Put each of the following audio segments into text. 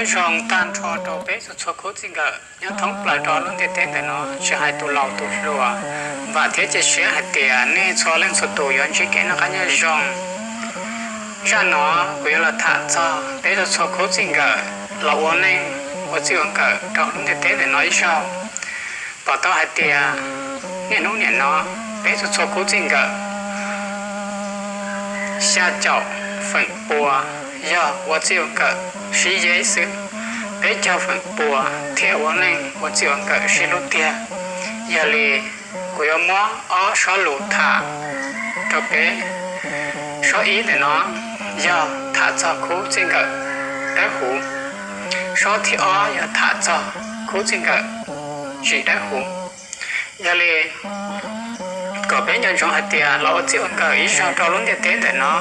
Zoo tag nrho rau peb txhua txhua khub txij nkawm nyob thoob plaws rau lub ntiaj teb ntawm no, tsis hais tus laus tus hluas. Vam thiab cia siab hais tias nej txhua leej txhua tus yuav ntsib kev noj qab nyob zoo. Zaj no kuv yuav los tham txog peb txhua txhua khub txij nkawm los ua neej ua txij ua nkawm rau lub ntiaj teb ntawm no ib zaug. Pom tau hais tias niaj hnub nim no peb txhua txhua khub txij nkawm xya caum feem pua yog ua txij ua nkawm sib yeb xwb, peb caug feem pua thiaj ua neej ua txij ua nkawm sib hlub tiag. Yog li kuv yuav muab ob sob lus tham rau peb. Sob ib ntawm no yog tham txog khub txij nkawm dawb huv, sob thib ob yog tham txog khub txij nkawm tsis dawb huv. Yog li kom peb nco ntsoov hais tias los ua txij ua nkawm ib zaug rau lub ntiaj teb ntawm no,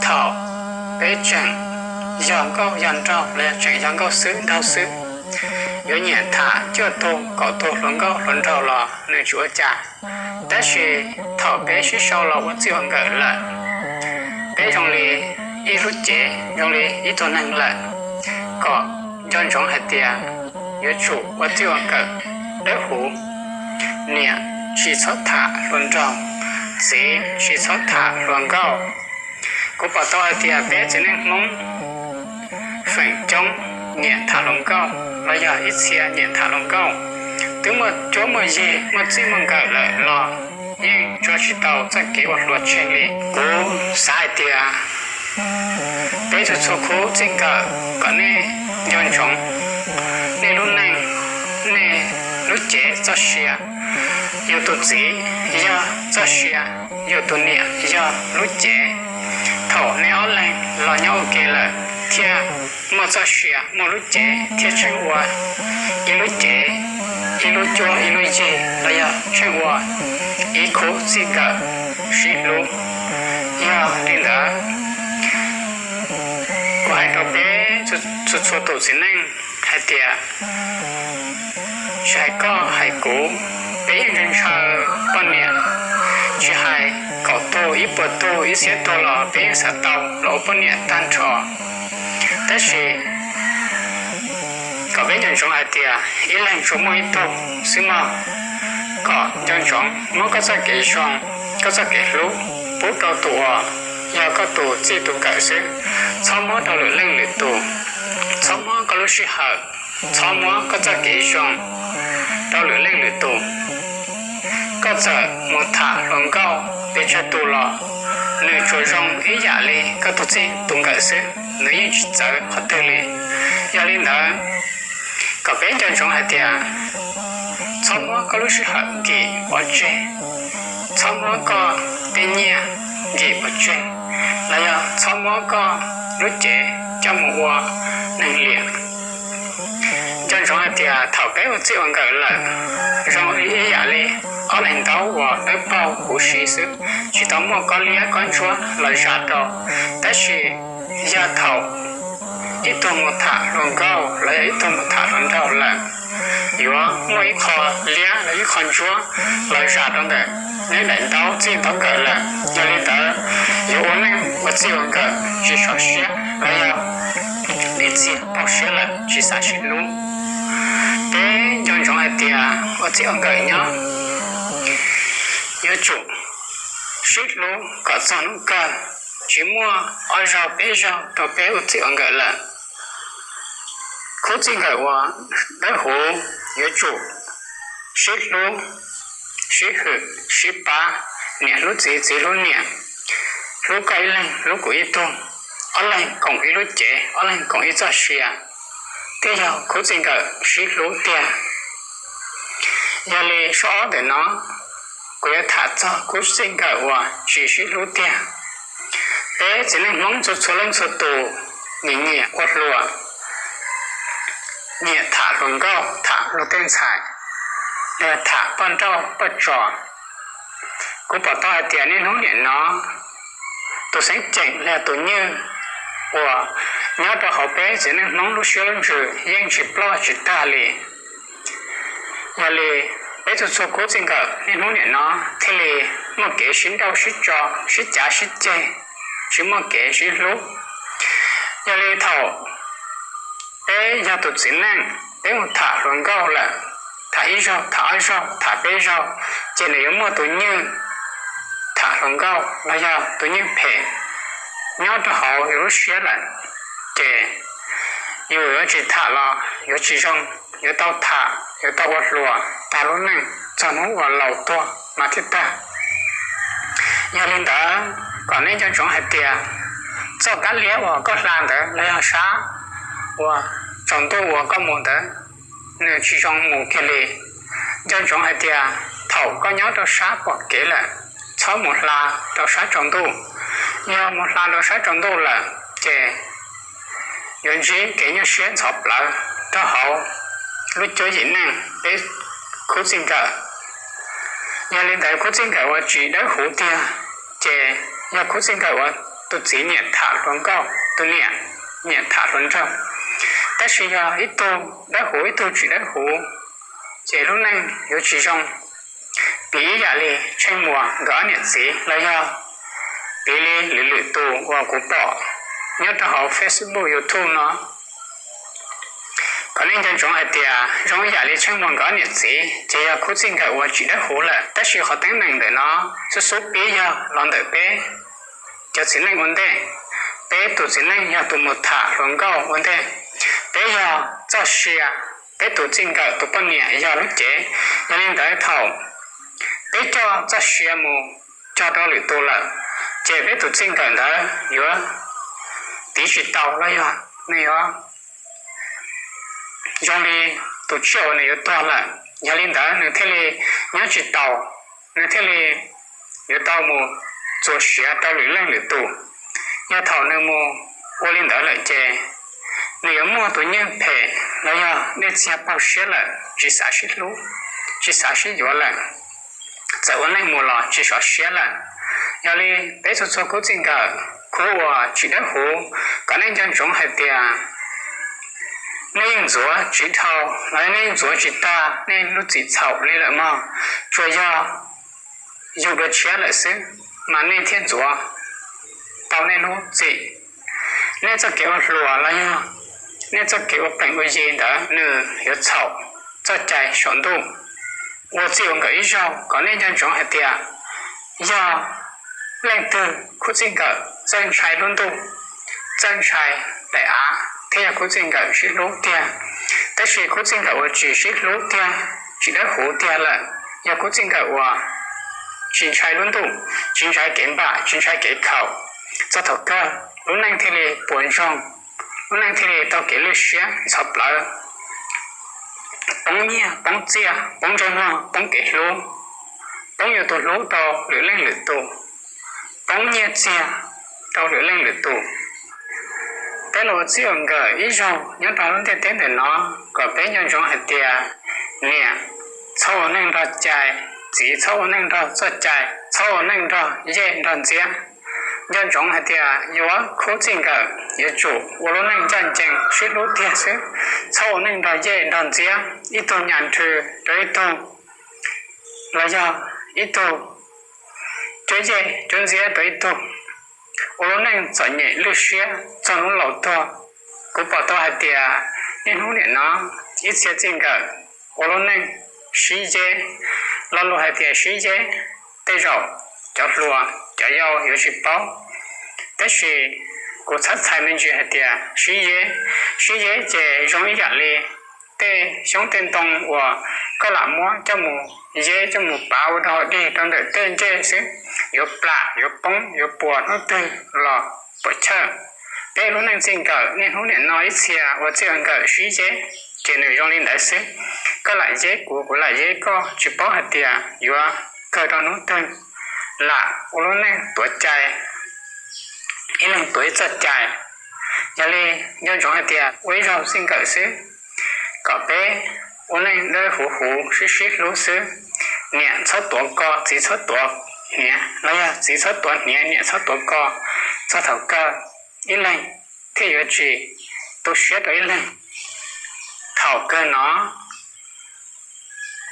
thaum peb tseem yog nkauj yog nraug los yog tseem yog nkauj xwb nraug xwb, yuav nyiam tham cuaj tug kaum tug hluas nkauj hluas nraug los nws tsis ua cas. Tab sis thaum peb sib sau los ua txij ua nkawm lawm, peb zoo li ib lub cev zoo li ib tug neeg lawm. Kom nco ntsoov hais tias yuav tsum ua txij ua nkawm dawb huv, niam tsis txhob tham hluas nraug, txiv tsis txhob tham hluas nkauj. Kuv pom tau hais tias peb txiv neej Hmoob feem coob nyiam tham hluas nkauj los yog ib txhia nyiam tham hluas nkauj, twb muaj cuab muaj yig muaj txij muaj nkawm lawm los yeej tso tsis tau txoj kev ua hluas tseg li. Kuv xav hais tias peb txhua txhua khub txij nkawm kom nej nco ntsoov nej lub neej, nej lub cev txoj sia. Yus tus txiv yog txoj sia, yus tus niam yog lub cev. Thaum nej ob leeg los nyob ua ke lawm thiaj muaj txoj sia muaj lub cev thiaj tsheej ua ib lub cev, ib lub cuab ib lub yig los yog tsheej ua ib khub txij nkawm sib hlub. Yog li ntawd, kuv hais rau peb txhua txhua tus txiv neej hais tias tsis hais koj hais kuv, peb yeej ntshaw ntshaw poj niam, tsis hais kaum tug ib puas tug ib txhiab tug los peb yeej xav tau los ua poj niam tag nrho. Tab sis kom peb nco ntsoov hais tias ib leeg tsuas muaj ib tug xwb mog. Kom nco ntsoov muab koj txoj kev zoo, koj txoj kev hlub pub rau tus uas yog koj tus txij tus nkawm xwb, txhob muab rau lwm leej lwm tus. Txhob muab koj lub sij hawm, txhob muab koj txoj kev zoo rau lwm leej lwm tus. Koj txawm mus tham hluas nkauj pes tsawg tus los nws tsuas zoo ib yam li koj tus txij tus nkawm xwb, nws yeej tsis txawv qhov twg li. Yog li ntawd, kom peb nco ntsoov hais tias txhob muab koj lub sij hawm nkim pov tseg, txhob muab koj tej nyiaj nkim pov tseg, los yog txhob muab koj lub cev coj mus ua neeg liam. Nco ntsoov hais tias thaum peb ua txij ua nkawm lawm, zoo ib yam li ob daim ntaub uas dawb paug huv si xwb, tsis tau muaj kob liab kob ntsuab los zam rau. Tab sis yog thaum ib tug mus tham hluas nkauj los yog ib tug mus tham hluas nraug lawm, yuav muaj ib qho liab los ib qho ntsuab los zam rau ntawm neb daim ntaub txij ntaub nkawm lawm. Yog li ntawd, yuav ua neej ua txij ua nkawm tsis sov siab los yog ib txhia pauj siab lawm tsis xav sib hlub. Peb nco ntsoov hais tias ua txij ua nkawm nyob yuav tsum sib hlub kom txog hnub kawg, tsis muaj ob zaug peb zaug rau peb ua txij ua nkawm lawm. Khub txij nkawm uas dawb huv yuav tsum sib hlub, sib hwm, sib pab, niam hlub txiv, txiv hlub niam, hlub koj ib leeg hlub kuv ib tug, ob leeg koom ib lub cev, ob leeg koom ib txoj sia, thiaj yog khub txij nkawm sib hlub tiag. Yog li sob ob ntawm no, kuv yuav tham txog khub txij nkawm uas tsis sib hlub tiag. Peb txiv neej Hmoob txhua txhua leej txhua tus nyiam nyiam ua hluas, nyiam tham hluas nkauj, tham luag tej ntxhais, los tham poj nrauj poj tso. Kuv pom tau hais tias niaj hnub nim no tus xeeb ceem los yog tus nywj uas nyob rau hauv peb txiv neej Hmoob lub siab lub ntsws yeej tsis ploj tsis tag li. Yog li peb txhua txhua khub txij nkawm niaj hnub nim no thiaj li muaj kev sib nrauj sib tso, sib cav sib ceg, tsis muaj kev sib hlub. Yog li thaum Peb yog tus txiv neej, peb mus tham hluas nkauj lawm, tham ib zaug, tham ob zaug, tham peb zaug, ces nws yuav muaj tus nywj tham hluas nkauj los yog tus nywj phem nyob rau hauv yus lub siab lawm, ces yus yuav tsis tham los yuav tsis zoo, yuav tau tham, yuav tau ua hluas tag lub neej txog hnub uas laus tuag mas thiaj tag. Yog li ntawd, kom nej nco ntsoov hais tias txoj kab liab uas koj hla ntawd los yog sab uas tsaus ntuj uas koj mus ntawd, nws tsis zoo mus kiag li. Nco ntsoov hais tias thaum koj nyob rau sab pom kev lawm, txhob mus hla rau sab tsaus ntuj. Yog mus hla rau sab tsaus ntuj lawm, ces yuav ntsib kev nyuaj siab ntxhov plawv rau hauv lub cuab yim neej peb khub txij nkawm. Yog li ntawd, khub txij nkawm uas tsis dawb huv tiag, ces yog khub txij nkawm uas tus txiv nyiam tham hluas nkauj, tus niam nyiam tham hluas nraug, tab sis yog ib tug dawb huv ib tug tsis dawb huv, ces lub neej yuav tsis zoo. Piv ib yam li Tsheej Muas nkawd ob niam txiv los yog piv li lwm lwm tus uas kuv pom nyob rau hauv Facebook, YouTube no. Kom nej nco ntsoov hais tias zoo ib yam li Tsheej Muas nkawd ob niam txiv, ces yog khub txij nkawm uas tsis dawb huv lawm, tab sis qhov teeb meem ntawm no xub xub pib yog los ntawm peb cov txiv neej ua ntej. Peb tus txiv neej yog tus mus tham hluas nkauj ua ntej. Peb yog txoj sia, peb tus txij nkawm tus poj niam yog lub cev. Yog li ntawd, thaum peb coj txoj sia mus cog rau lwm tus lawm, ces peb tus txij nkawm ntawd yuav tiv tsis tau los yog nws yuav zoo li tus tsiaj uas nws yuav tuag lawm. Yog li ntawd, nws thiaj li nyob tsis taus, nws thiaj li yuav tau mus txuas siav rau lwm leej lwm tus. Yog thaum nws mus ua li ntawd lawm, ces nws yuav muaj tus nywj phem los yog dej txiag paug siab lawm, tsis xav sib hlub, tsis xav sib yuav lawm, txawm ua neej mus los tsis sov siab lawm. Yog li, peb txhua txhua khub txij nkawm, khub uas tsis dawb huv, kom nej nco ntsoov hais tias nej yeej ntxuav tsis dhau los nej yeej ntxuav tsis tag nej lub txim txhaum li lawm mog. Tsuas yog yus dua tshiab lawm xwb, mas nej thiaj ntxuav tau nej lub txim. Nej txoj kev ua hluas los yog nej txoj kev ua plees ua yi ntawd, nws yuav txhaum txoj cai saum ntuj. Ua txij ua nkawm ib zaug, kom nej nco ntsoov hais tias yog leej twg khub txij nkawm txawj ntshai lub ntuj, txawj ntshai daim av, thiab yog khub txij nkawm sib hlub tiag. Tab sis khub txij nkawm uas tsis sib hlub tiag, tsis dawb huv tiag lawm, yog khub txij nkawm uas tsis ntshai lub ntuj, tsis ntshai kev npam, tsis ntshai kev khaum, txog thaum kawg lub neej thiaj li puas ntsoog, lub neej thiaj li tau kev lwj siab ntxhov plawv, poob nyiaj poob txiaj, poob ntsej muag, poob kev hlub, poob yus tus hlub rau lwm leej lwm tus, poob nyiaj txiag rau lwm leej lwm tus. Peb los ua txij ua nkawm ib zaug nyob rau lub ntiaj teb ntawm no, kom peb nco ntsoov hais tias niam txhob ua neej nrog cai, txiv txhob ua neej nrog txoj cai, txhob ua neej nrog yej nrog ntxiab. Nco ntsoov hais tias yuav khub txij nkawm yuav tsum ua lub neej ncaj ncees sib hlub tiag xwb, txhob ua neej nrog yej nrog ntxiab, ib tug nyas nrhw rau ib tug, los yog ib tug cuab yej cuab ntxiab rau ib tug, ua lub neej txom nyem lwj siab txog hnub laus tuag. Kuv pom tau hais tias niaj hnub nim no ib txhia txij nkawm ua lub neej sib yeb, lo lus hais tias sib yeb, tej zaum cov hluas cov yau yuav tsis paub, tab sis kuv txhab txhais me ntsis hais tias sib yeb, sib yeb ces zoo ib yam li tej xyoob tej ntoo uas koj lam muab coj mus yeb coj mus pav ua dog dig rau ntawm tej ncej xwb, yuav plam yuav poob yuav puas hnub twg los puas chawj. Peb lub neej txij nkawm niaj hnub nim no ib txhia ua txij ua nkawm sib yeb, ces nws zoo li ntawd xwb. Koj lam yeb kuv, kuv lam yeb koj, tsis paub hais tias yuav kawg rau hnub twg. Lam ua lub neej tuav cai, ib leeg tuav ib txoj cai. Yog li, nco ntsoov hais tias ua ib zaug txij nkawm xwb, kom peb ua neej dawb huv huv sib sib hlub xwb. Niam txhob tuav ko, txiv txhob tuav hniav, los yog txiv txhob tuav hniav, niam txhob tuav ko, txog thaum kawg ib leeg thiaj yuav tsis tu siab rau ib leeg. Thaum kawg no,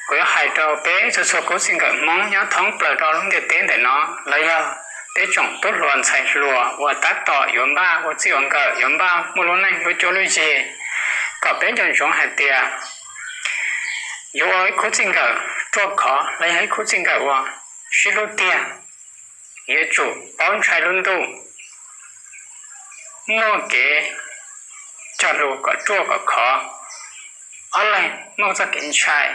kuv yuav hais rau peb txhua txhua khub txij nkawm Hmoob nyob thoob plaws rau lub ntiaj teb ntawm no, los yog peb tsoom tub hluas ntxhais hluas uas tab tom yuav npaj ua txij ua nkawm, yuav npaj muaj lub neej lub cuab lub yig, kom peb nco ntsoov hais tias yuav ua ib khub txij nkawm ruaj khov los yog ib khub txij nkawm uas sib hlub tiag, yuav tsum paub ntshai lub ntuj, muaj kev cog lus kom ruaj kom khov, ob leeg muaj txoj kev ntshai,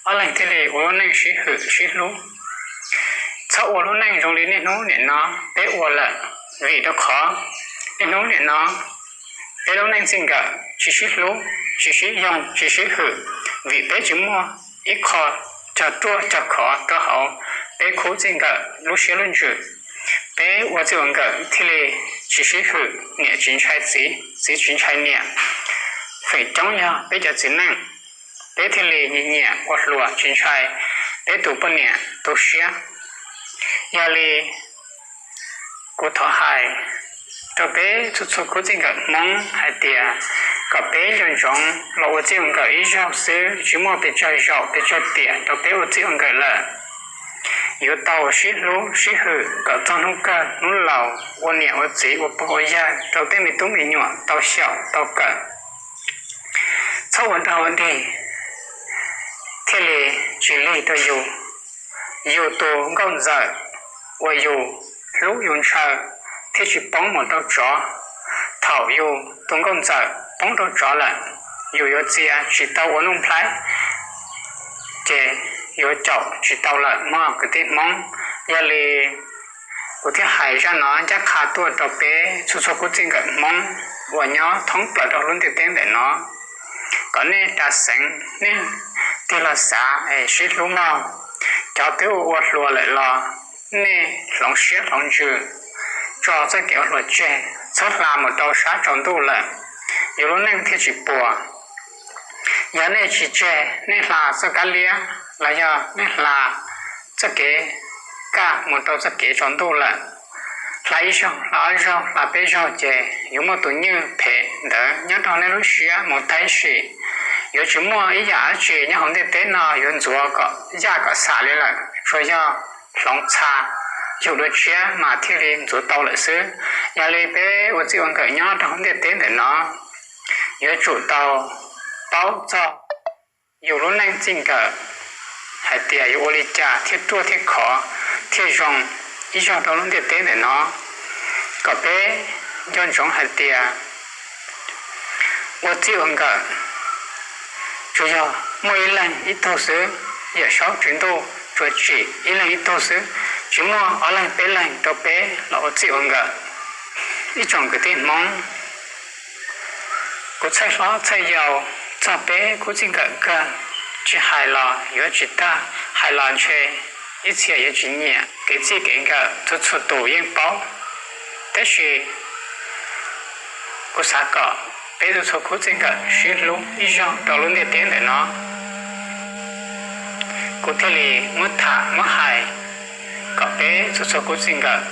ob leeg thiaj li ua lub neej sib hwm sib hlub. Txhob ua lub neej zoo li niaj hnub nim no peb ua lawm, vim rau qhov niaj hnub nim no peb lub neej txij nkawm tsis sib hlub, tsis sib yoog, tsis sib hwm, vim peb tsis muaj ib qho cog ruaj cog khov rau hauv peb khub txij nkawm lub siab lub ntsws. Peb ua txij ua nkawm thiaj li tsis sib hwm, niam tsis ntshai txiv, txiv tsis ntshai niam. Feem coob yog peb cov txiv neej, peb thiaj li nyiam nyiam ua hluas, tsis ntshai peb tus poj niam tu siab. Yog li kuv thov hais rau peb txhua txhua khub txij nkawm Hmoob hais tias kom peb nco ntsoov los ua txij ua nkawm ib zaug xwb, tsis muaj pes tsawg zaum pes tsawg tiam rau peb ua txij ua nkawm lawm. Yuav tau sib hlub sib hwm kom txog hnub kawg hnub laus ua niam ua txiv ua pog ua yawg rau tej me tub me nyuam tau xyaum tau kawm. Txhob ua nrog ua dig thiaj li tsis lig rau yus. Yus tus nkauj ntxawm uas yus hlub yus ntshaw thiaj tsis poob mus rau tsov. Thaum yus tus nkauj ntxawm poob rau tsov lawm, yus yuav txia tsis tau ua nuj nplhaib, ces yuav caum tsis tau lawm mog kwv tij Hmoob. Yog li kuv thiaj hais zaj no ncaj qha tuaj rau peb txhua txhua khub txij nkawm Hmoob uas nyob thoob plaws rau lub ntiaj teb ntawm no, kom nej ras xeev, nej tig los xav es sib hlub mog. Cov twb ua ua hluas lawm los nej hloov siab hloov ntsws, tso txoj kev ua hluas tseg, txhob hla mus rau sab tsaus ntuj lawm, yus lub neej thiaj tsis puas. Yog nej tsis tseg, nej hla txoj kab liab los yog nej hla txoj kev kaj mus rau txoj kev tsaus ntuj lawm, hla ib zaug, hla ob zaug, hla peb zaug ces yuav muaj tus nywj phem ntawd nyob rau nej lub siab mus tag sim. Yuav tsis muaj ib yam dab tsi nyob hauv ntiaj teb no yuav ntxuav kom yaj kom xam li lawm, tsuas yog hloov txha yug dua tshiab mas thiaj li ntxuav tau lawm xwb. Yog li peb ua txij ua nkawm nyob rau hauv ntiaj teb ntawm no, yuav tsum tau paub txog yus lub neej txij nkawm hais tias yuav ua li cas thiaj ruaj thiaj khov thiaj zoo ib zaug rau lub ntiaj teb ntawm no. Kom peb nco ntsoov hais tias ua txij ua nkawm tsuas yog muaj ib leeg ib tug xwb, Yawm Saub Tswv Ntuj tsuas tsim ib leeg ib tug xwb, tsis muaj ob leeg peb leeg rau peb los ua txij ua nkawm. Ib tsoom kwv tij Hmoob, kuv txhawj hlob txhawj yau txog peb khub txij nkawm kawg, tsis hais los yuav tsis tag, hais los ntshe ib txhia yuav tsis nyiam. Kev txij kev nkawm txhua txhua tus yeej paub, tab sis kuv xav kom peb txhua txhua khub txij nkawm sib hlub ib zaug rau lub ntiaj teb ntawm no. Kuv thiaj li muab tham muab hais kom peb txhua txhua khub txij nkawm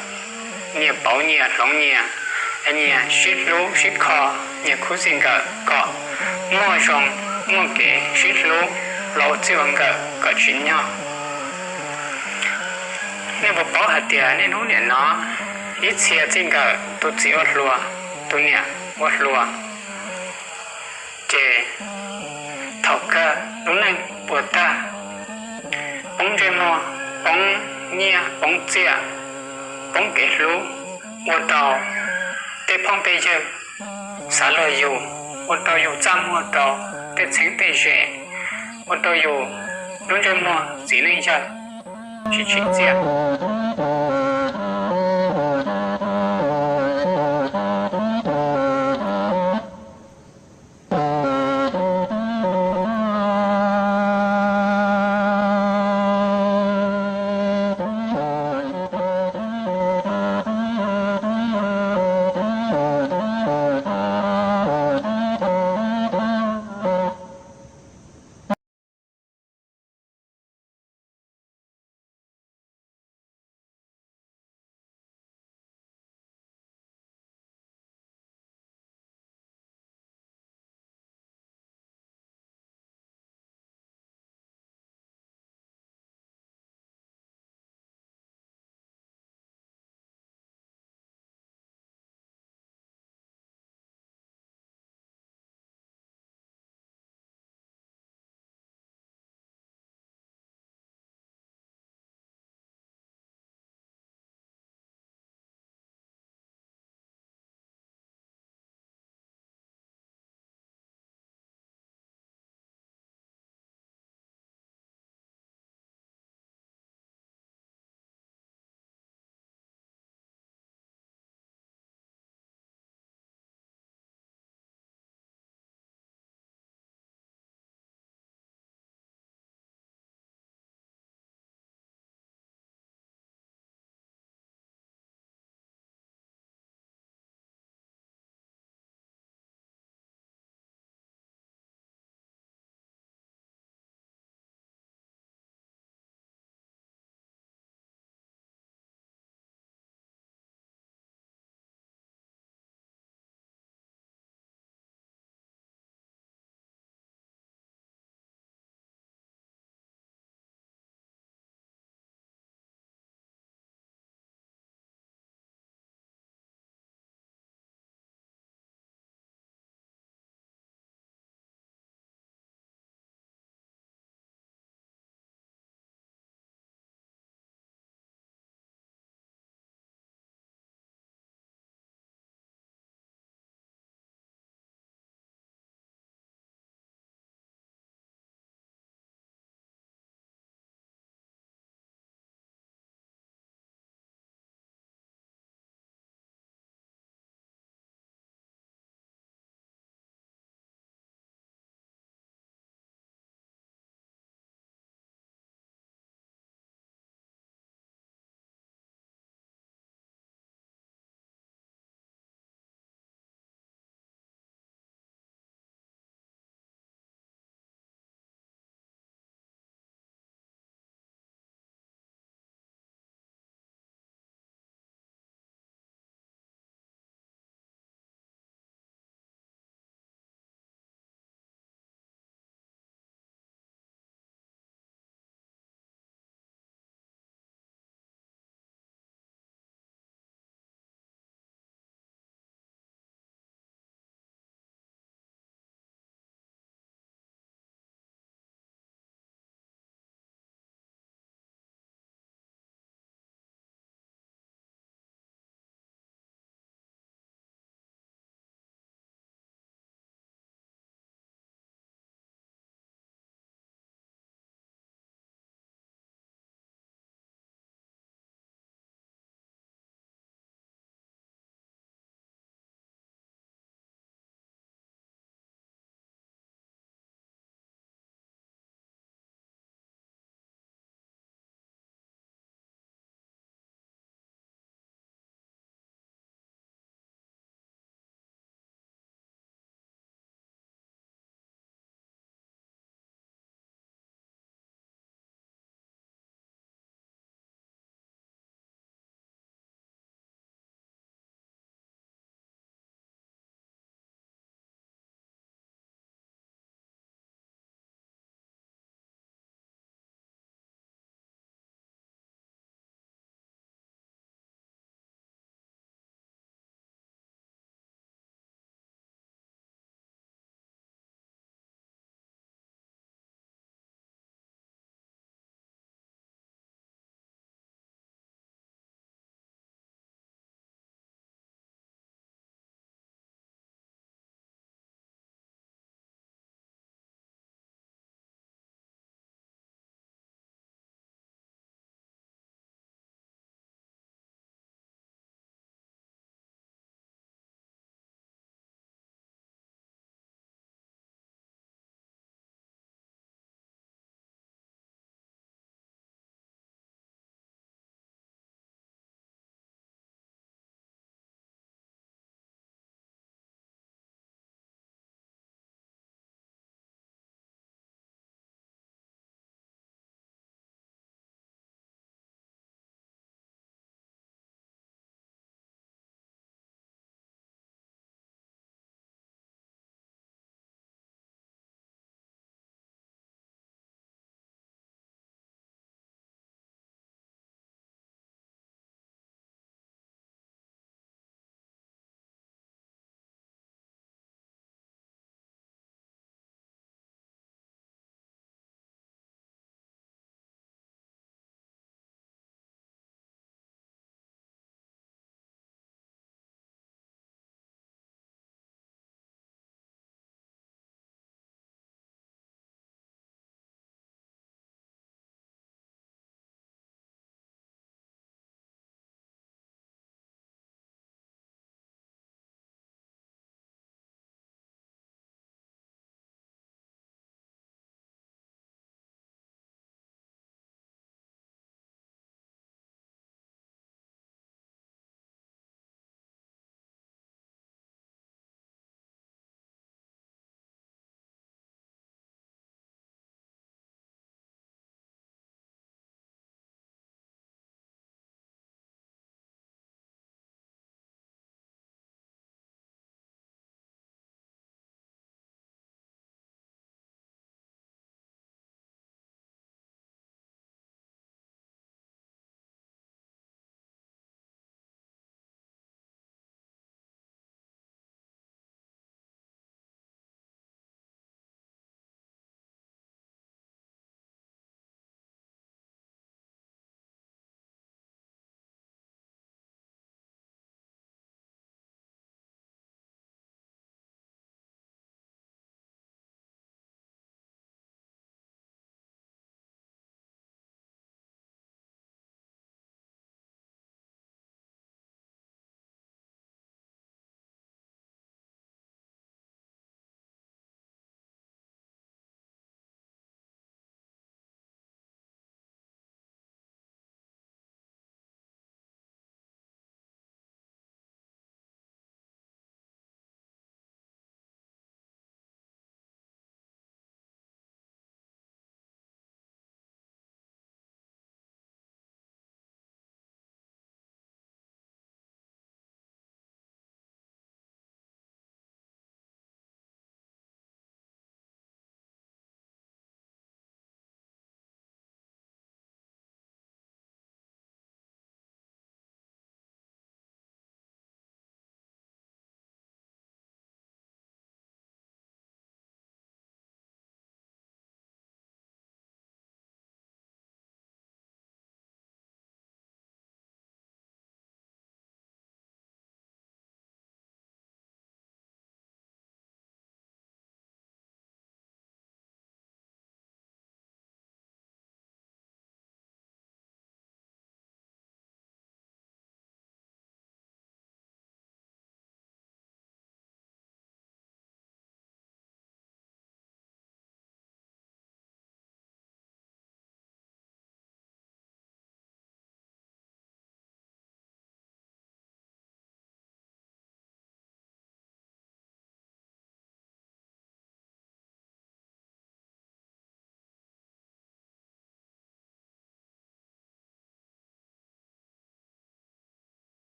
nyias pauv nyias hloov nyias, nyias sib hlub sib kho nyias khub txij nkawm kom muaj zoo, muaj kev sib hlub los ua txij ua nkawm kom tsim nyog. Nej puas paub hais tias niaj hnub nim no ib txhia txij nkawm tus txiv ua hluas, tus niam ua hluas, ces thaum kawg lub neej puas tag, poob ntsej muag, poob nyiaj poob txiaj, poob kev hlub, ua rau tej phooj tej ywg xav luag yus, ua rau yus txaj muag rau tej txheeb tej ze, ua rau yus lub ntsej muag txiv neej yawg tsis tsim txiaj.